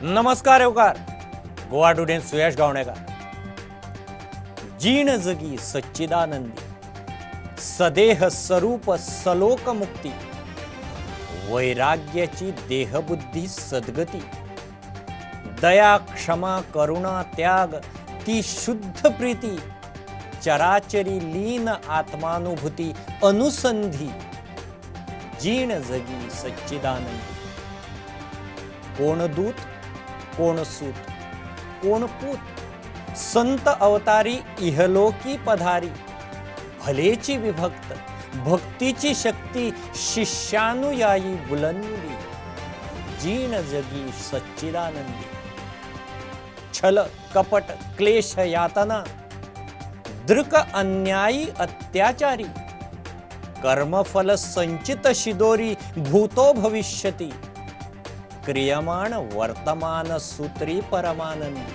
नमस्कार येवकार गोवा टुडेन सुयश गावणेकर। जीण जगी सच्चिदानंदी सदेह स्वरूप सलोक मुक्ती वैराग्याची देहबुद्धी सद्गती दया क्षमा करुणा त्याग ती शुद्ध प्रीती चराचरी लीन आत्मानुभूती अनुसंधी जीण जगी सच्चिदानंदी। कोण दूत कोण सूत कोण पूत संत अवतारी इहलोकी पधारी भलेची विभक्त भक्तीची शक्ती शिष्यानुयायी बुलंदी जीण जगी सच्चिदानंदी। छल कपट क्लेश यातना दृक अन्यायी अत्याचारी कर्मफल संचित शिदोरी भूतो भविष्यति क्रियमाण वर्तमान सूत्री परमानंदी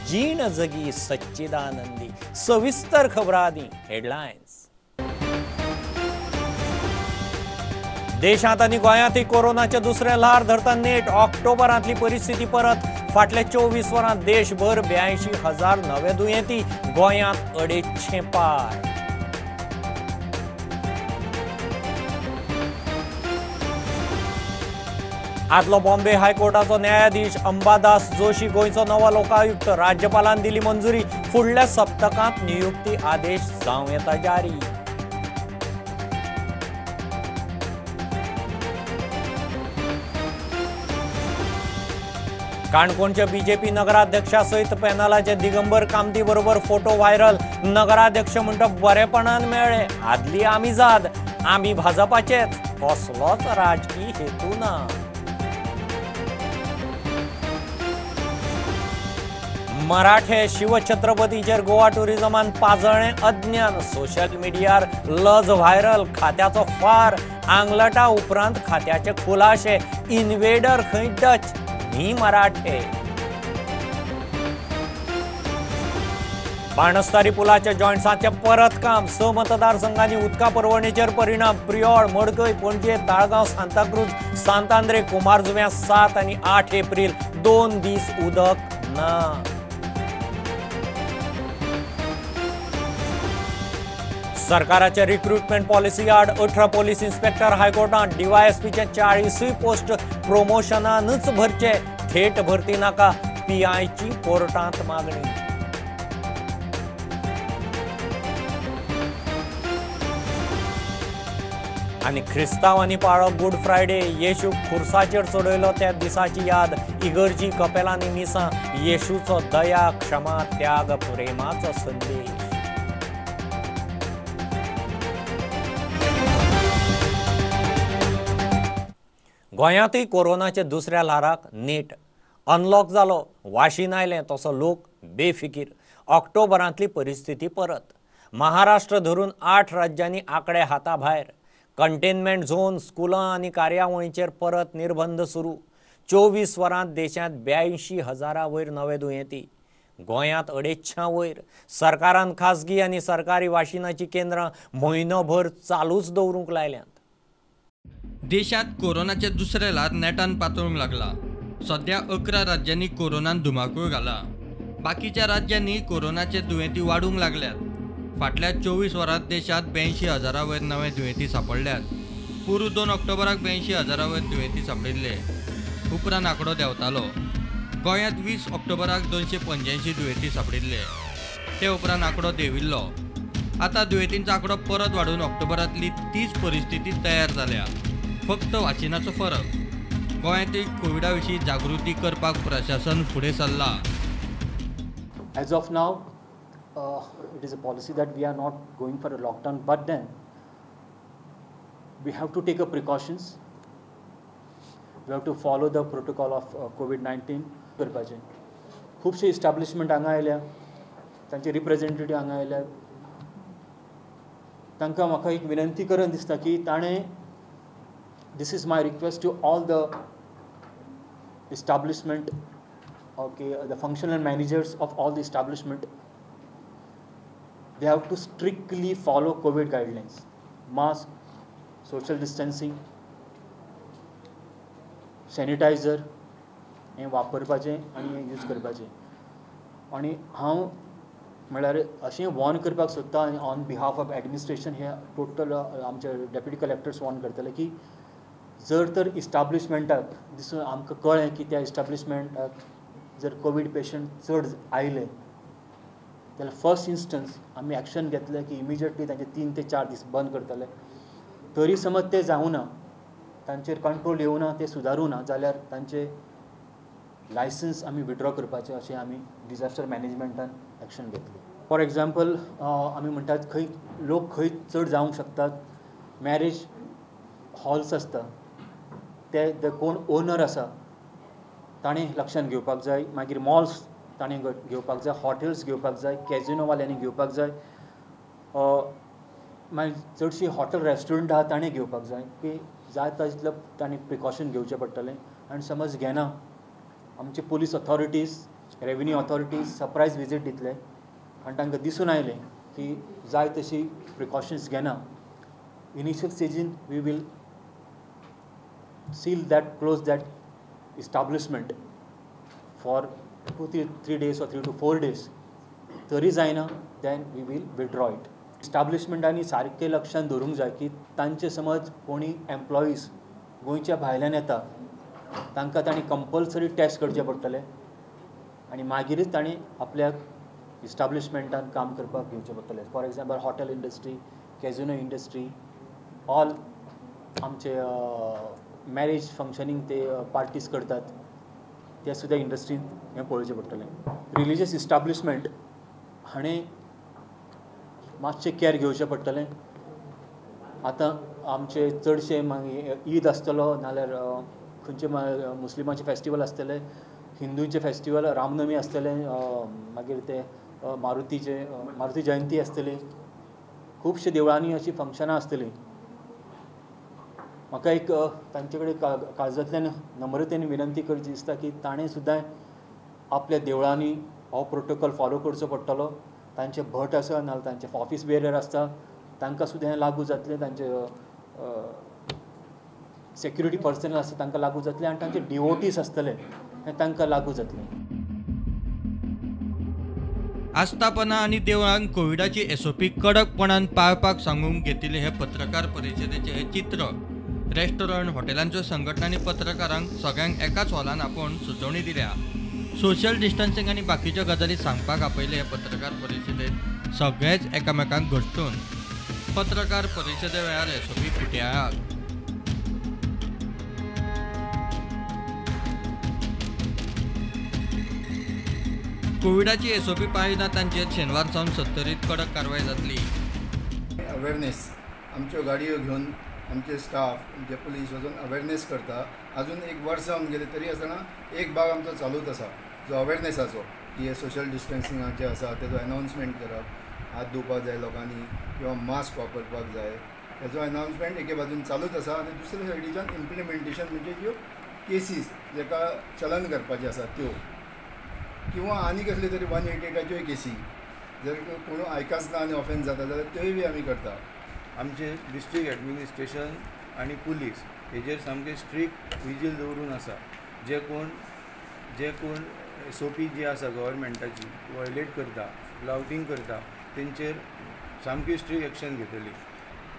जीण जगी सच्चिदानंदी। सविस्तर खबरांनी हेडलायन्स। देशांत आनी गोंयांतय कोरोनाचें दुसरें ल्हार धरता नेट। ऑक्टोबरांतली परिस्थिती परत। फाटल्या 24 वरांत देशभर 82,000 नवे दुयेंती, गोंयांत 250 पार। आदलो बॉम्बे हायकोर्टाचो न्यायाधीश अंबादास जोशी गोंयचो नवो लोकायुक्त। राज्यपालान दिली मंजुरी। फुडल्या सप्तकांत नियुक्ती आदेश जावं येता जारी। काणकोणच्या बीजेपी नगराध्यक्षा सयत पॅनलाचे दिगंबर कामती बरोबर फोटो व्हायरल। नगराध्यक्ष म्हणटा बरेपणान मेळ्ळे, आदली आमी जाद, आमी भाजपाचेच, कसलोच राजकी हेतू ना। मराठे शिवछत्रपतीचेर गोवा टुरिझमान पाजळें अज्ञान। सोशल मिडियार लज व्हायरल, खात्याचो फार। आंगलटा उपरांत खात्याचे खुलाशे। इन्व्हेडर खंय डच, न्ही मराठे। बाणस्तारी पुलाच्या जॉयंट्सांचें परत काम। 6 मतदारसंघांनी उदका पुरवणेचेर परिणाम। प्रियोळ, मडकय, पणजे, ताळगांव, सांताक्रूज, सांतांद्रे, कुमारजुव्यां 7 आनी 8 एप्रील 2 दीस उदक ना। सरकाराच्या रिक्रुटमेंट पॉलिसी आड 18 पोलीस इन्स्पेक्टर हायकोर्टात। डीवायएसपीचे 40 पोस्ट प्रमोशनानच भरचे, थेट भरती नाका, पीआयची कोर्टात मागणी। आनी क्रिस्तांवांनी पाळो गुड फ्रायडे। येशूक खुर्साचेर चडयलो त्या दिसाची याद। इगर्जी कपेलांनी मिसां। येशूचो दया क्षमा त्याग प्रेमाचो संदेश। गोंयांतय कोरोनाच्या दुसऱ्या ल्हाराक नेट। अनलॉक जालो, वाशीन आयलें तसो लोक बेफिकीर। ऑक्टोबरांतली परिस्थिती परत। महाराष्ट्र धरून 8 राज्यांनी आंकडे हाता भायर। कंटेनमेंट झोन, स्कुलां आनी कार्यावळींचेर परत निर्बंध सुरू। 24 वरांत देशांत 82,000 वयर नवे दुयेंती, गोंयांत 250 वयर। सरकारान खाजगी आनी सरकारी वाशिनाचीं केंद्रां म्हयनोभर चालूच दवरूंक लायल्यांत। देशात कोरोनाचे दुसरे ल्हार नेटान पातळूंक लागला। सध्या 11 राज्यांनी कोरोनान धुमाकूळ घाला। बाकीच्या राज्यांनी कोरोनाचे दुयेंती वाडूंक लागल्यात। फाटल्या 24 वरांत देशात 82,000 वयर नवे दुयेंती सांपडल्यात। पोरूं 2 ऑक्टोबराक 82,000 वयर दुयेंती सांपडिल्ले, उपरांत आंकडो देंवतालो। गोंयांत 20 ऑक्टोबराक 285 दुयेंती सांपडिल्ले, ते उपरांत आंकडो देंविल्लो। आतां दुयेंतींचो आंकडो परत वाडून ऑक्टोबरांतली तीच परिस्थिती तयार जाल्या, फक्त वाशिनाचो फरक। गोंयांतय कोविडा विशीं जागृती करपाक प्रशासन फुडें सरलां। As of now, it is a policy that we are not going for a lockdown, but then we have to take a precautions. We have to follow the protocol of COVID-19 करपाचें। खुबशे establishment हांगा आयल्या, तांचे representative हांगा आयल्या। तांकां म्हाका एक विनंती करून दिसता की ताणें, this is my request to all the establishment, okay, the functional managers of all the establishment, they have to strictly follow COVID guidelines, mask, social distancing, sanitizer, हें वापरपाचें आनी हें यूज करपाचें. आनी हांव म्हळ्यार अशें वॉर्न करपाक सोदता आनी ऑन बिहाफ ऑफ एडमिनिस्ट्रेशन हे टोटल आमचे डेप्युटी कलेक्टर्स वॉर्न करतले की जर तर इस्टाब्लिशमेंटाक दिसून आमकां कळ्ळें की त्या इस्टाब्लिशमेंटाक जर कोवीड पेशंट चड आयले जाल्यार फर्स्ट इन्स्टन्स आमी एक्शन घेतले की इमिजिएटली तांचे 3 ते 4 दीस बंद करतले. तरी समज ते जावना, तांचेर कंट्रोल येवना, ते सुदारूना जाल्यार तांचे लायसन्स आमी विड्रॉ करपाचें अशें आमी डिजास्टर मॅनेजमेंटान एक्शन घेतलें. फॉर एग्जाम्पल आमी म्हणटात खंय लोक खंय चड जावंक शकतात, मॅरेज हॉल्स आसता ते कोण ओनर आसा ताणें लक्षांत घेवपाक जाय, मागीर मॉल्स ताणें घेवपाक जाय, हॉटेल्स घेवपाक जाय, कॅजिनोवाल्यांनी घेवपाक जाय, मागीर चडशीं हॉटेल रेस्टॉरंट आहा ताणें घेवपाक जाय की जाय तितलें ताणें प्रिकॉशन घेवचें पडटलें. आनी समज घेना आमचे police authorities, revenue authorities surprise visit दितले आनी तांकां दिसून आयलें की जाय तशी प्रिकॉशन्स घेना, initial स्टेजीन we will seal that, close that establishment for 2 to 3 days or 3 to 4 days. तरी जायना then we will withdraw it. इस्टाब्लिशमेंटांनी सारकें लक्षांत दवरूंक जाय की तांचे समज कोणी एम्प्लॉईज गोंयच्या भायल्यान येता तांकां तांणी कंपल्सरी टेस्ट करचे पडटले आनी मागीरच तांणी आपल्याक इस्टाब्लिशमेंटान काम करपाक घेवचें पडटलें. For example hotel industry, casino industry, all आमचे मॅरेज फंक्शनींग ते पार्टीज करतात त्या सुद्दां इंडस्ट्रीन हें पळोवचें पडटलें. रिलिजियस इस्टाब्लिशमेंट हाणें मातशें कॅर घेवचें पडटलें. आतां आमचे चडशे मागीर ईद आसतलो नाल्यार खंयचे मुस्लिमांचे फेस्टिवल आसतले, हिंदूंचे फेस्टिवल रामनमी आसतलें, मागीर ते मारुती जयंती आसतली, खुबशे देवळांनी अशीं फंक्शनां आसतलीं. म्हाका एक तांचे कडेन काळजांतल्यान नम्रतेन विनंती करची दिसता की ताणें सुद्दां आपल्या देवळांनी हो प्रोटोकॉल फॉलो करचो पडटलो. तांचे भट आसा नाल्यार तांचे ऑफीस बेरर आसता तांकां सुद्दां हें लागू जातलें, तांचे सेक्युरिटी पर्सनल आसता तांकां लागू जातलें आनी तांचे डिवोटीज आसतले हें तांकां लागू जातलें. आस्थापना आनी देवळांक कोविडाची एसओपी कडकपणान पाळपाक सांगूंक घेतिल्ले हे पत्रकार परिशदेचें हें चित्र. रेस्टॉरंट, हॉटेलांच्यो संघटना आनी पत्रकारांक सगळ्यांक एकाच हॉलान आपोवन सुचोवणी दिल्या. सोशल डिस्टन्सिंग आनी बाकीच्यो गजाली सांगपाक आपयले हे पत्रकार परिशदेंत सगळेच एकामेकांक घश्टून पत्रकार परिशदे वेळार एसओपी खुटयाळाक. कोविडाची एसओपी पाळिना तांचेर शेनवार सावन सत्तरीत कडक कारवाय जातली. अवेरनेस आमच्यो गाडयो घेवन आमचे स्टाफ, आमचे पुलीस वचून अवेरनेस करता. अजून एक वर्स जावन गेले तरी आसतना एक भाग आमचो चालूच आसा जो अवेरनेसाचो की हे सोशल डिस्टन्सिंगाचें आसा तेजो अनावन्समेंट करप, हात धुवपाक जाय लोकांनी किंवा मास्क वापरपाक जाय, हेजो अनावन्समेंट एके बाजून चालूच आसा. आनी दुसरे सायडीच्यान इम्प्लिमेंटेशन म्हणजे ज्यो केसीस जेका चलन करपाचे आसा त्यो किंवा आनी कसले तरी 188 केसी जर कोण आयकच ना आनी ऑफेन्स जाता जाल्यार त्योय बी आमी करता. आमचे डिस्ट्रिक्ट एडमिनिस्ट्रेशन आनी पुलीस हेजेर सामकें स्ट्रिक्ट विजील दवरून आसा. जे कोण एस ओ पी जी आसा गव्हर्मेंटाची वॉयलेट करता, फ्लावटींग करता, तेंचेर सामकी स्ट्रिक्ट एक्शन घेतली.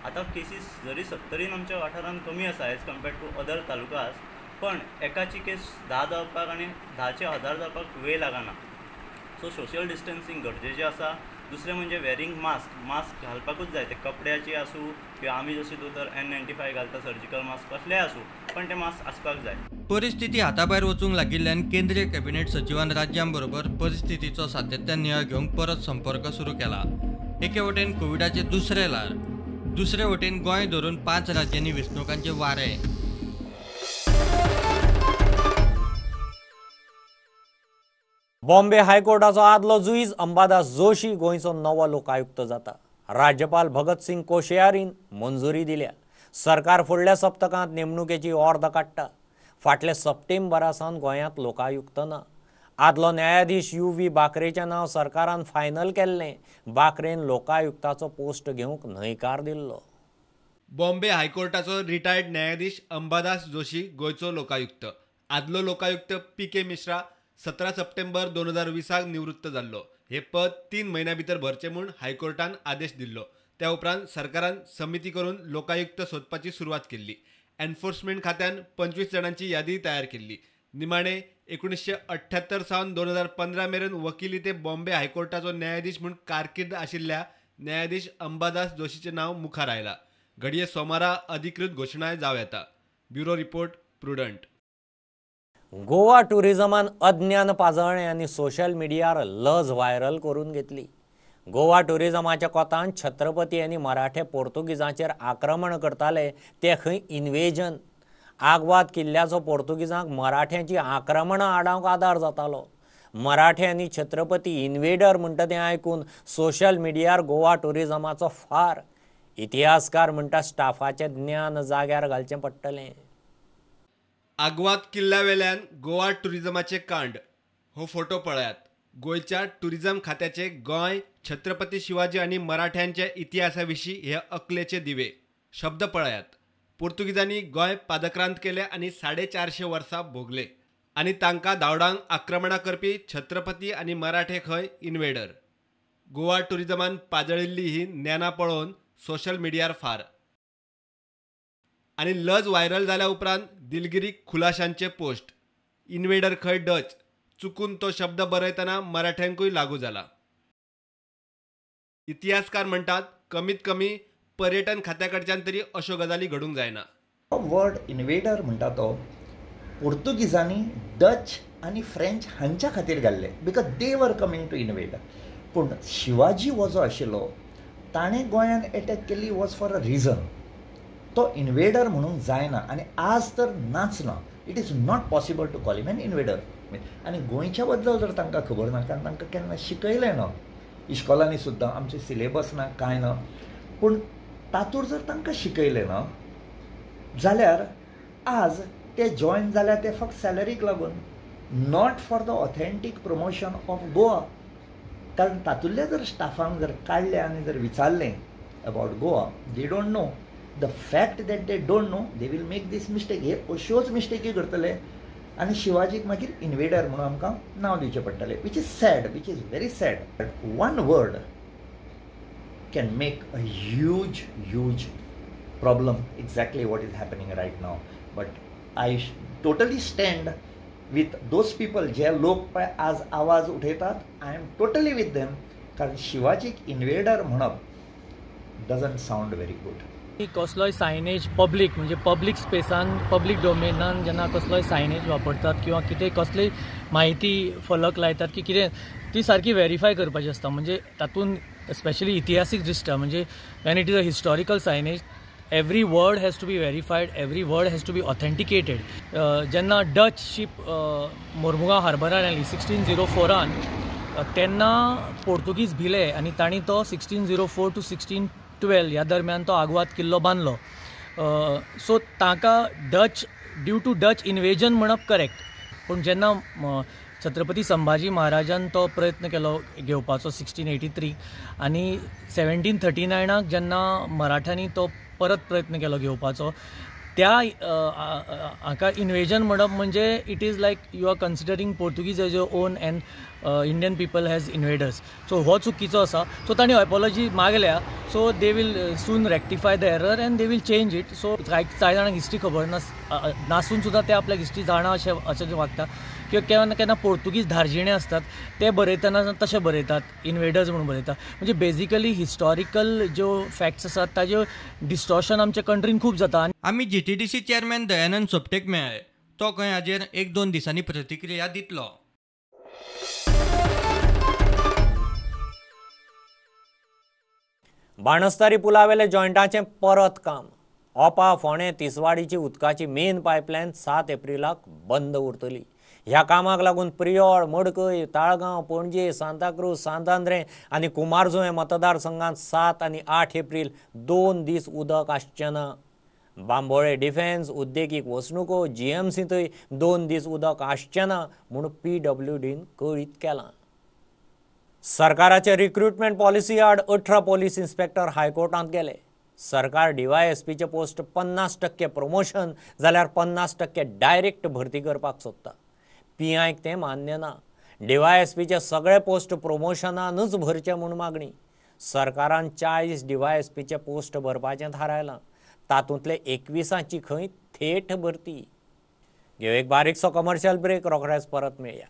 आतां केसीस जरी सत्तरीन आमच्या वाठारांत कमी आसा as compared to other talukas, पण एकाची केस 10 जावपाक आनी 10चे 1000 जावपाक वेळ लागना. सो सोशल डिस्टन्सिंग गरजेचें आसा. दुसरें म्हणजे वेरिंग मास्क, मास्क घालपाकूच जाय, ते कपड्याचे आसूं किंवा आमी जशे दोतोर N95 घालता, सर्जिकल मास्क कसलेय आसूं, पण ते मास्क आसपाक जाय. परिस्थिती हाताभायर वचूंक लागिल्ल्यान केंद्रीय कॅबिनेट सचिवान राज्यां बरोबर परिस्थितीचो सातत्यान नियाळ घेवंक परत संपर्क सुरू केला. एके वटेन कोविडाचे दुसरे ल्हार, दुसरे वटेन गोंय धरून 5 राज्यांनी वेंचणुकांचे वारे. बॉम्बे हायकोर्टाचो आदलो जुईज अंबादास जोशी गोंयचो नवो लोकायुक्त जाता. राज्यपाल भगतसिंग कोश्यारीन मंजुरी दिल्या. सरकार फुडल्या सप्तकांत नेमणुकेची ऑर्द काडटा. फाटल्या सप्टेंबरा सावन गोंयांत लोकायुक्त ना. आदलो न्यायाधीश UV बाकरेचें नांव सरकारान फायनल केल्लें. बाकरेन लोकायुक्ताचो पोस्ट घेवंक न्हयकार दिल्लो. बॉम्बे हायकोर्टाचो रिटायर्ड न्यायाधीश अंबादास जोशी गोंयचो लोकायुक्त. आदलो लोकायुक्त पी के मिश्रा 17 सप्टेंबर 2020 निवृत्त जाल्लो. हे पद 3 म्हयन्या भितर भरचें म्हूण हायकोर्टान आदेश दिल्लो. त्या उपरांत सरकारान समिती करून लोकायुक्त सोदपाची सुरवात केल्ली. एन्फोर्समेंट खात्यान 25 जाणांची यादी तयार केल्ली. निमाणे 1978 सावन 2015 मेरेन वकिली ते बॉम्बे हायकोर्टाचो न्यायाधीश म्हूण कारकीर्द आशिल्ल्या न्यायाधीश अंबादास जोशीचें नांव मुखार आयलां. घडये सोमारा अधिकृत घोशणाय जावं येता. Bureau report, Prudent. Goa टुरिझमान अज्ञान पाजळ्ळें आनी सोशल मिडियार लज व्हायरल करून घेतली. गोवा टुरिझमाच्या कोतान छत्रपती आनी मराठे पोर्तुगीजांचेर आक्रमण करताले ते खंय इन्वेजन. आगवाद किल्ल्याचो पोर्तुगीजांक मराठ्यांची आक्रमणां आडावंक आदार जातालो. मराठे आनी छत्रपती इन्वेडर म्हणटा तें आयकून सोशल मिडियार गोवा टुरिझमाचो फार. इतिहासकार म्हणटा स्टाफाचें ज्ञान जाग्यार घालचें पडटलें. आगवाद किल्ल्यावेल्यान गोवा टुरिझमाचें कांड. हो फोटो पळयात. गोंयच्या टुरिझम खात्याचे गोंय, छत्रपती शिवाजी आनी मराठ्यांच्या इतिहासा विशीं हे अकलेचे दिवे. शब्द पळयात. पोर्तुगीजांनी गोंय पादक्रांत केले आनी 450 वर्सां भोगले आनी तांकां धांवडांक आक्रमणां करपी छत्रपती आनी मराठे खंय इन्वेडर. गोवा टुरिझमान पाजळिल्ली ही ज्ञानां पळोवन सोशल मिडियार फार आनी लज व्हायरल जाल्या उपरांत दिलगिरीक खुलाशांचे पोस्ट. इन्वेडर खंय डच, चुकून तो शब्द बरयतना मराठ्यांकूय लागू जाला. इतिहासकार म्हणटात कमीत कमी पर्यटन खात्या कडच्यान तरी अश्यो गजाली घडूंक जायना. वर्ड इन्वेडर म्हणटा तो पोर्तुगीजांनी डच आनी फ्रेंच हांच्या खातीर घाल्ले, because they were coming to invade. पूण शिवाजी हो जो आशिल्लो ताणें गोंयान एटॅक केली वॉज फॉर अ रिजन. तो इन्वेडर म्हणूंक जायना आनी आज तर नाच ना. It is not possible to call him an invader. आनी गोंयच्या बद्दल जर तांकां खबर ना, कारण तांकां केन्ना शिकयलें ना इश्कोलांनी सुद्दां, आमचें सिलेबस ना कांय ना, पूण तातूंत जर तांकां शिकयलें ना जाल्यार आज ते जॉयन जाल्यार ते फक्त सॅलरीक लागून, not for the authentic promotion of Goa. कारण तातूंतल्या जर स्टाफांक जर काडले आनी जर विचारलें about Goa, they don't know. The fact that they don't know, they will make this mistake. हे अश्योच मिस्टेकी करतले आनी शिवाजीक मागीर इन्वेडर म्हणून आमकां नांव दिवचें पडटलें, which is sad, which is very sad. One word can make a huge huge problem, exactly what is happening right now. But I totally stand with those people जे लोक पळय आज आवाज उठयतात, I am totally with them. कारण शिवाजीक invader म्हणप doesn't sound very good. कसलोय signage public म्हणजे public स्पेसान, public डोमेनान जेन्ना कसलोय सायनेज वापरतात किंवा कितें कसली म्हायती फलक लायतात की कितें, ती सारकी वेरीफाय करपाची आसता. म्हणजे तातूंत स्पेशली इतिहासीक दृश्ट्या, म्हणजे when it is a historical signage, every word has to be verified, every word has to be authenticated. जेन्ना डच शीप मोरमुगांव हार्बरार आयली 1604 तेन्ना पोर्तुगीज भिले आनी तांणी तो 1604 to 1612 ह्या दरम्यान तो आगवाद किल्लो बांदलो. सो तांकां Dutch, due to Dutch invasion म्हणप करेक्ट, पूण जेन्ना छत्रपती संभाजी महाराजान तो प्रयत्न केलो घेवपाचो 1683 आनी 1739 जेन्ना मराठ्यांनी तो परत प्रयत्न केलो घेवपाचो, त्या हाका इन्वेजन म्हणप म्हणजे it is like you are considering Portuguese as your own and Indian people as invaders. So हो चुकीचो आसा. सो तांणी एपोलॉजी मागल्या, so they will soon rectify the error and they will change it. So कांय जाणांक history खबर नासून सुद्दां ते आपल्याक हिस्ट्री जाणा अशें अशें वागता. किंवा केन्ना केन्ना पोर्तुगीज धार्जिणे आसतात ते बरयतना तशें बरयतात, इन्वेडर्स म्हणून बरयता. म्हणजे बेजिकली हिस्टॉरिकल ज्यो फॅक्ट्स आसात ताज्यो डिस्टॉर्शन आमच्या कंट्रीन खूब जाता. आमी जीटीडीसी चेअरमॅन दयानंद सोपटेक मेळ्ळे, तो खंय हाजेर 1-2 दिसांनी प्रतिक्रिया दितलो. बाणस्तारी पुलावेले जॉयंटाचें परत काम. ओपा फोंडें तिसवाडीची उदकाची मेन पायपलायन 7 एप्रिलाक बंद उरतली. ह्या कामाक लागून प्रियोळ, मडकय, ताळगांव, पणजे, सांताक्रूज, सांतांद्रे आनी कुमारजुवें मतदारसंघांत 7 आनी 8 एप्रील 2 दीस उदक आसचें ना. बांबोळे डिफेन्स, उद्देगीक वसणुको, जीएमसींतय 2 दीस उदक आसचें ना म्हूण पीडब्ल्यूडीन कळीत केलां. सरकाराचे रिक्रुटमेंट पॉलिसी आड 18 पोलीस इन्स्पेक्टर हायकोर्टांत गेले. सरकार डीवायएसपीचे पोस्ट 50% प्रमोशन जाल्यार 50% डायरेक्ट भरती करपाक सोदता. पीआयक तें मान्य ना. डीवायएसपीचे सगळे पोस्ट प्रमोशनानूच भरचे म्हूण मागणी. सरकारान 40 डीवायएसपीचे पोस्ट भरपाचें थारायलां. तातूंतले 21ची खंय थेट भरती. घेव एक बारीकसो कमर्शियल ब्रेक, रोखडेच परत मेळया.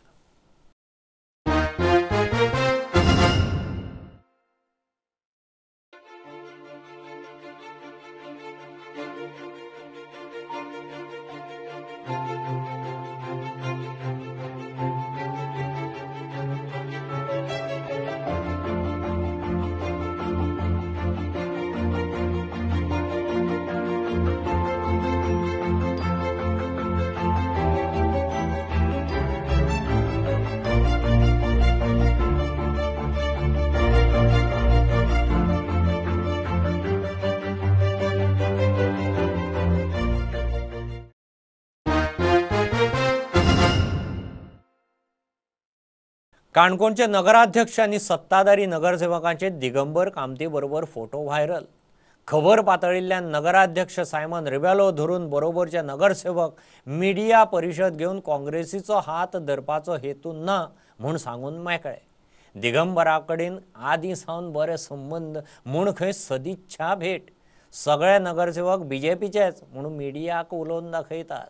काणकोणचे नगराध्यक्ष आनी सत्ताधारी नगरसेवकांचे दिगंबर कामती बरोबर फोटो व्हायरल. खबर पातळिल्ल्यान नगराध्यक्ष सायमन रिबेलो धरून बरोबरचे नगरसेवक मिडिया परिशद घेवन काँग्रेसीचो हात धरपाचो हेतू ना म्हूण सांगून मेकळे. दिगंबरा कडेन आदीं सावन बरे संबंद म्हूण खंय सदिच्छा भेट. सगळे नगरसेवक बीजेपीचेच म्हूण मिडियाक उलोवन दाखयतात.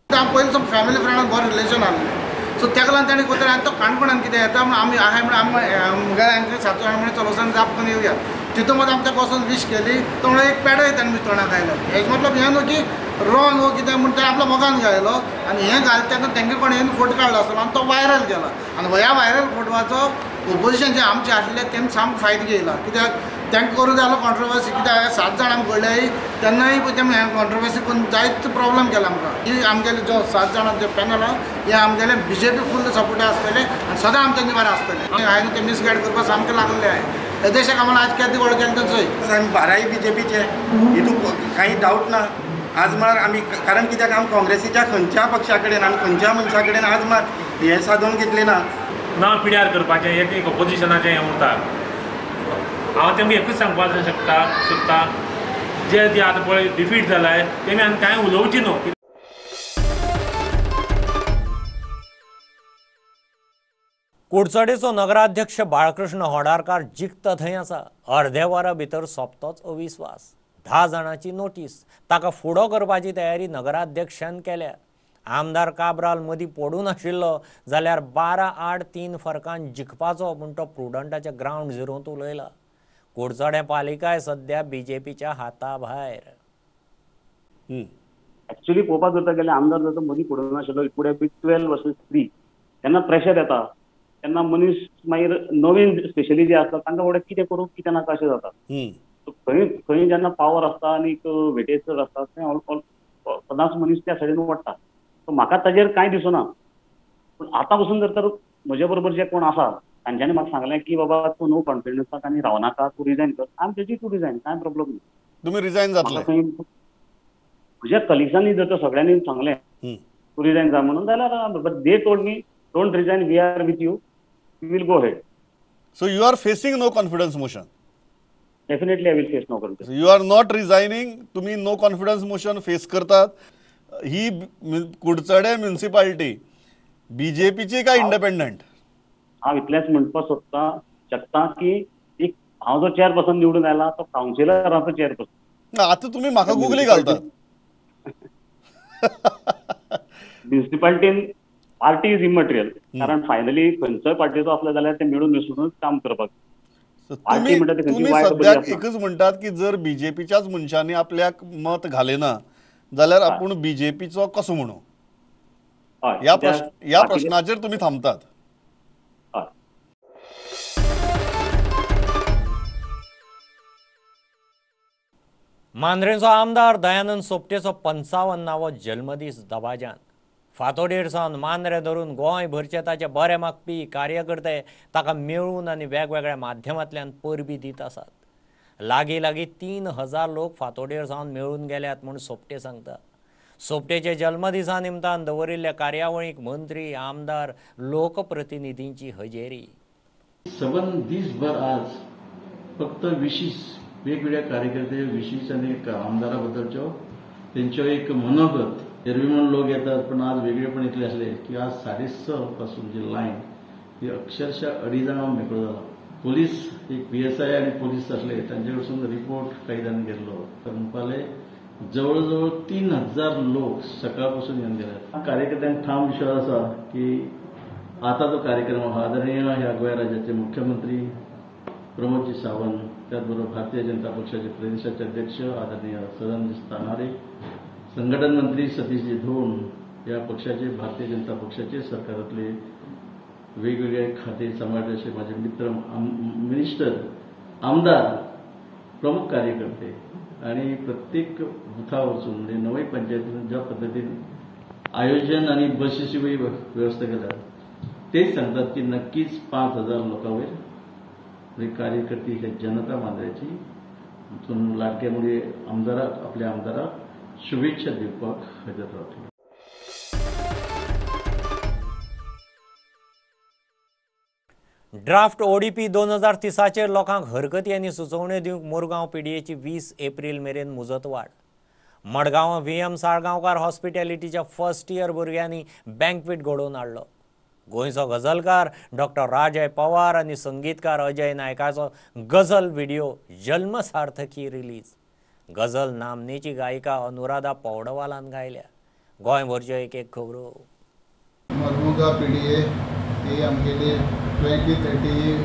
पयलीं फॅमिली फ्रेंडान बरें रिलेशन आसलें, सो ताका लागून ताणें कोतरी आनी तो काणकोणान कितें येता म्हूण आमी आहाय म्हण आमी हांकां 7 जाणां म्हणून चलो वचोन जाप करून येवया. तितून मात आमकां वचोन वीश केली, तो म्हणून एक पेडो ताणें तोंडाक आयलो. हेज मतलब हें न्हू की रॉंग हो कितें म्हूण तें आपल्या मोगान घायलो आनी हें घाल ताका तेंगे कोण हें फोटो काडलो आसलो आनी तो व्हायरल केला. आनी ह्या व्हायरल फोटवाचो ओपोजिशन जे आमचे आसले तेमी सामको फायदो घेयला. कित्याक तांकां करूं जालो कॉन्ट्रोवर्सी, कित्याक 7 जाणांक घडल्याय तेन्नाय तेमी कॉन्ट्रोवर्सी करून जायते प्रॉब्लम केला आमकां. ही आमगेले जो 7 जाणां जे पॅनल आहा हे आमगेले बीजेपी फूल सपोर्ट आसतले आनी सदां आमचे बरें आसतले. हांवें ते मिसगायड करपाक सामकें लागलें आहे. देशाक आम्हाला आज केदी गोड केले तेंचोय आमी बाराय बीजेपीचे हितून कांय डावट ना. आज म्हळ्यार आमी कारण कित्याक आमी काँग्रेसीच्या खंयच्या पक्षा कडेन आनी खंयच्या मनशा कडेन आज म्हळ्यार हें सादोवन घेतलें ना. नांव पिड्यार करपाचें एक एक ऑपोजिशनाचें हें उरता. हांव तेमकां एकूच सांगपाक सोदता, जे जे आतां पळय डिफीट जालाय तेमी आनी कांय उलोवचें न्हू. कुडचडेचो नगराध्यक्ष बाळकृष्ण होडारकार जिखता थंय आसा. अर्दे वरा भितर सोंपतोच अविस्वास. 10 जाणांची नोटीस. ताका फुडो करपाची तयारी नगराध्यक्षान केल्या. आमदार काब्राल मदीं पडूं नाशिल्लो जाल्यार 12-8-3 फरकान जिखपाचो म्हूण तो प्रुडंटाच्या ग्रावंड झिरोंत उलयला. कुडचडें पालिकाय सद्या बीजेपीच्या हाता भायर. एक्चुअली पळोवपाक जर गेल्यार आमदार जर मदीं पडूं नाशिल्लो, it would have been 12 versus 3. तेन्ना प्रेशर येता, तेन्ना मनीस मागीर नवीन स्पेशली जे आसता तांकां फुडें कितें करूं कितें नाका अशें जाता. खंय खंय जेन्ना पावर आसता आनी वेटेज चड आसता थंय सदांच मनीस त्या सायडीन वाडटा. सो म्हाका ताजेर कांय दिसना. पूण आतां पसून जर तर म्हजे बरोबर जे कोण आसा तांच्यांनी म्हाका सांगलें की बाबा तूं नो कॉन्फिडन्साक आनी रावनाका, तूं रिजायन कर. I am ready to resign, कांय प्रॉब्लम ना. तुमी रिजायन जातले? म्हज्या कलिग्सांनी जर तर सगळ्यांनी सांगलें तूं रिजायन जा म्हणून जाल्यार but they told me don't resign, we are with you, we will go ahead. So you are facing no confidence motion? Definitely I will face no confidence. You are not resigning, तुम्ही no confidence motion face करतात. ही कुडचडे municipality बीजेपीची काय independent? हांव इतलेंच म्हणपाक सोदता शकता की एक हांव जो चेअरपर्सन निवडून आयला तो कावन्सिलराचो चेअरपर्सन. आतां तुमी म्हाका गुगली घालतात. म्युनिसिपालिटीन पार्टी is immaterial, कारण फायनली खंयचोय पार्टीचो आसलो जाल्यार ते मेळून मिसळूनच काम करपाक. तुम्ही सद्याक एकच म्हणटात की जर बीजेपीच्याच मनशांनी आपल्याक मत घालें ना जाल्यार आपूण बीजेपीचो कसो म्हणू, ह्या प्रश्नाचेर तुमी थांबतात. मांद्रेंचो आमदार दयानंद सोपटेचो 55वो जल्मदीस दबाज्यान. फातोडेर सावन मांद्रे धरून गोंय भरचे ताचे बरे मागपी कार्यकर्ते ताका मेळून आनी वेगवेगळ्या माध्यमांतल्यान परबी दीत आसात. लागीं लागीं 3000 लोक फातोडेर सावन मेळून गेल्यात म्हूण सोपटे सांगता. सोपटेचे जल्मदिसा निमतान दवरिल्ल्या कार्यावळीक मंत्री, आमदार, लोकप्रतिनिधींची हजेरी. सबंद दिसभर आज फक्त विशीस वेगवेगळ्या कार्यकर्ते विशीस आनी आमदारा बद्दलच्यो तेंच्यो एक मनोगत एरवी म्हूण लोक येतात, पण आज वेगळेपण इतलें आसलें की आज 6:30 पासून जी लायन ती अक्षरशः 2.5 जाणांक मेकळो जाला. पोलीस एक PSI आनी पोलीस आसले तांचे कडसून रिपोर्ट काही जाणांनी घेतलो तर म्हणपाले जवळ जवळ 3000 लोक सकाळ पासून येवन गेले. कार्यकर्त्यांक ठाम विश्वास आसा की आतां जो कार्यक्रम आहा आदरणीय ह्या गोंय राज्याचे मुख्यमंत्री प्रमोदजी सावंत, त्याचबरोबर भारतीय जनता पक्षाचे प्रदेशाचे अध्यक्ष आदरणीय सदानंद तानारे, संघटन मंत्री सतीशजी धोंड, ह्या पक्षाचे भारतीय जनता पक्षाचे सरकारांतले वेगवेगळे खाते सांबाळटे असे माझे मित्र मिनिस्टर, आमदार, प्रमुख कार्यकर्ते आणि प्रत्येक बुथा वचून म्हणजे नवय पंचायतीन ज्या पद्दतीन आयोजन आणि बसीची व्यवस्था केल्या तेच सांगतात की नक्कीच 5000 लोकां वयर कार्यकर्ते हे जनता मांद्र्याची लाडक्या मुळे आमदाराक आपल्या आमदाराक शुभेच्छा दिवपाक हजर रावतले. ड्राफ्ट ओडीपी 2030चेर लोकांक हरकती आनी सुचोवण्यो दिवंक मुरगांव पीडीएची 20 एप्रील मेरेन मुजतवाड. मडगांवां VM Salgaonkar हॉस्पिटॅलिटीच्या फर्स्ट इयर भुरग्यांनी बँकवेट घडोवन हाडलो. गोंयचो गझलकार डॉक्टर राजय पवार आनी संगीतकार अजय नायकाचो गझल व्हिडिओ जल्मसार्थकी रिलीज. गझल नामनेची गायिका अनुराधा पौडवालान गायल्या. गोंयभरच्यो एक एक खबरो. मरमुगांव पीडीए ही आमगेली 2030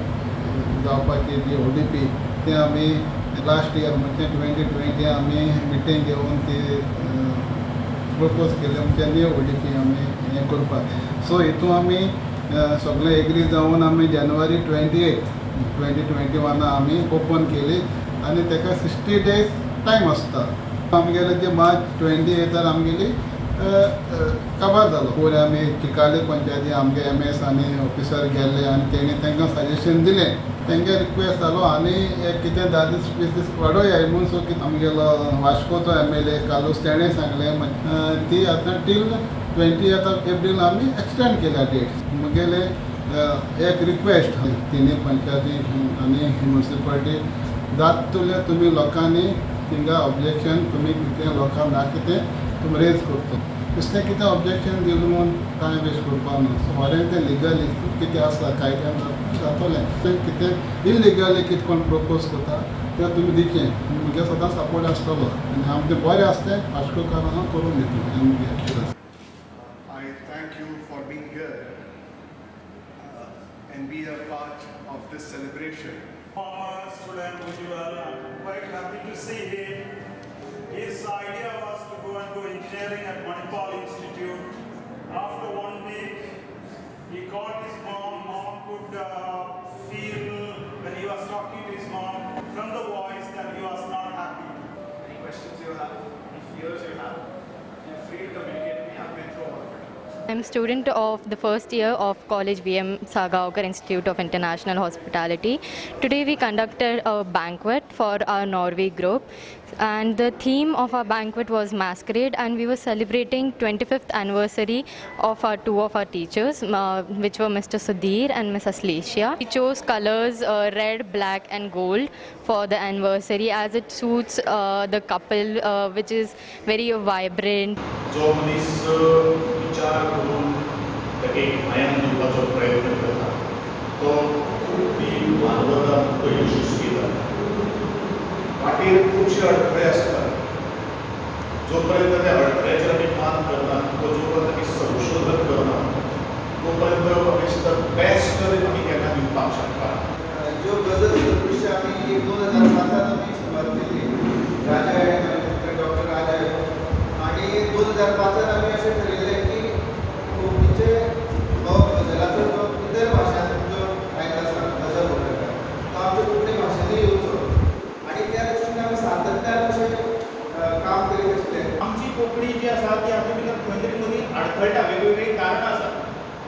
जावपाची जी ओडीपी ते आमी लास्ट इयर म्हणजे 2020 आमी मिटींग घेवन ती प्रपोज केले म्हणजे न्यू ओडीपी आमी हें करपाक. सो हितून आमी सगळे एग्री जावन आमी जानेवारी 28, 2021 आमी ओपन केली आनी ताका 60 डेज टायम आसता. आमगेले जे मार्च 28 आमगेली काबार जालो. पयर आमी चिकाले पंचायती आमगे MS आनी ऑफिसर गेल्ले आनी तेणी तांकां सजेशन दिलें, तेंगे रिक्वेस्ट जालो आनी एक कितें 10 दीस 20 दीस वाडोया म्हूण. सो कितें आमगेलो वास्कोचो MLA Carlos तेणें सांगलें ती आतां टील 20 एप्रील आमी एक्सटेंड केल्या डेट. म्हगेले एक रिक्वेस्ट तिनी पंचायती आनी म्युनिसिपालिटी जात तुले तुमी लोकांनी थिंगा ऑब्जेक्शन तुमी कितें लोकांक ना कितें तुमी रेज करता दुसरें कितें ऑब्जेक्शन दिलें म्हूण टायम वेस्ट करपाक ना. सो बरें तें लिगली कितें आसा कायद्यान जातलें तें कितें इलिगली कितें कोण प्रपोज करता तें तुमी दिवचें. म्हगे सदांच सपोर्ट आसतलो आनी आमचें बरें आसता तें वास्कोकारां करून दितलें आमगे. I thank you for being here and be a part of this celebration. Former student Ujjwal, I'm quite happy to see him. His idea was to go and do engineering at Manipal Institute. After 1 week, he called his mom. Mom could feel when he was talking to his mom from the voice that he was not happy. Any questions you have, any fears you have, feel free to communicate with me. I've been through all of it. I'm a student of the first year of College VM Salgaonkar Institute of International Hospitality. Today we conducted a banquet for our Norway group, and the theme of our banquet was masquerade, and we were celebrating 25th anniversary of our two of our teachers, which were Mr. Sudhir and Ms. Aslesia. We chose colors red, black and gold for the anniversary as it suits the couple, which is very vibrant. जो मनीस विचार करून ताका एक आयाम दिवपाचो प्रयत्न करता तो खूब मानवता तो यशस्वी जाता. वाटेर खुबशे अडथळे आसतात, जोपर्यंत त्या अडथळ्याचेर आमी मात करना किंवा जोपर्यंत आमी संशोधन करना तोपर्यंत आमी बेस्ट आमी केन्ना दिवपाक शकता. ज्यो गजल सर्विस आमी 2005 आमी सुरवात केली राजा डॉक्टर राजा आनी 2005 आमी अशें ठरयलें की कोंकणीचे हो गजलाचो जो इतर भाशांत जो आयला आसा गजल हो प्रकार तो आमच्या कोंकणी भाशेनूय येवचो आनी त्या दृश्टीन आमी सातत्यान अशें काम करीत आसले. आमची कोंकणी जी आसा ती हातूंत भितर खंय तरी मदीं आडखळटा, वेगवेगळीं कारणां आसात.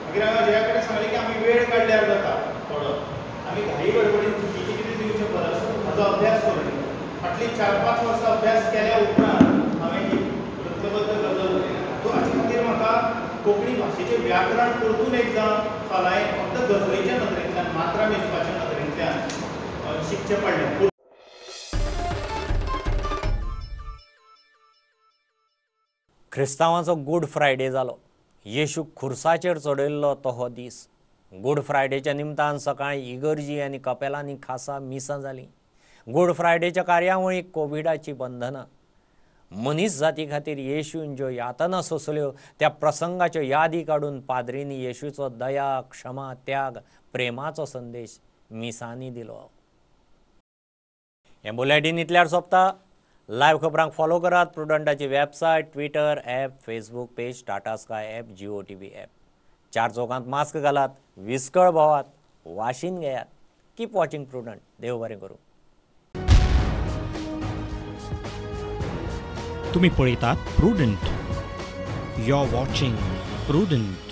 मागीर हांवें अजया कडेन सांगलें की आमी वेळ काडल्यार जाता थोडो, आमी घाई गडबडीन चुकीचें कितें दिवचे परस म्हजो अभ्यास करून फाटलीं 4-5 वर्सां अभ्यास केल्या उपरांत हांवें ही वृत्तबद्ध गजल बरयल्या. तो हाचे खातीर म्हाका कोंकणी भाशेचें व्याकरण परतून एकदां खोलायेन फक्त गजलेच्या नदरेंतल्यान मात्रा मेजपाच्या नदरेंतल्यान शिकचें पडलें. क्रिस्तांवांचो गूड फ्रायडे जालो. येशूक खुर्साचेर चडयल्लो तो हो दीस. गूड फ्रायडेच्या निमतान सकाळीं इगर्जी आनी कपेलांनी खासा मिसां जालीं. गूड फ्रायडेच्या कार्यावळीक कोविडाची बंधनां. मनीस जाती खातीर येशून ज्यो यातना सोंसल्यो त्या प्रसंगाच्यो यादी काडून पाद्रींनी येशूचो दया, क्षमा, त्याग, प्रेमाचो संदेश मिसांनी दिलो. हें बुलेटीन इतल्यार सोंपता. लायव्ह खबरांक फॉलो करात प्रुडंटाची website, Twitter app, Facebook page, Tata Sky app, Jio TV app. चार चौकांत मास्क घालात, विस्कळ भोवात, वाशीन घेयात. Keep watching Prudent. देव बरें करूं. तुम्ही पळयतात Prudent. You are watching Prudent.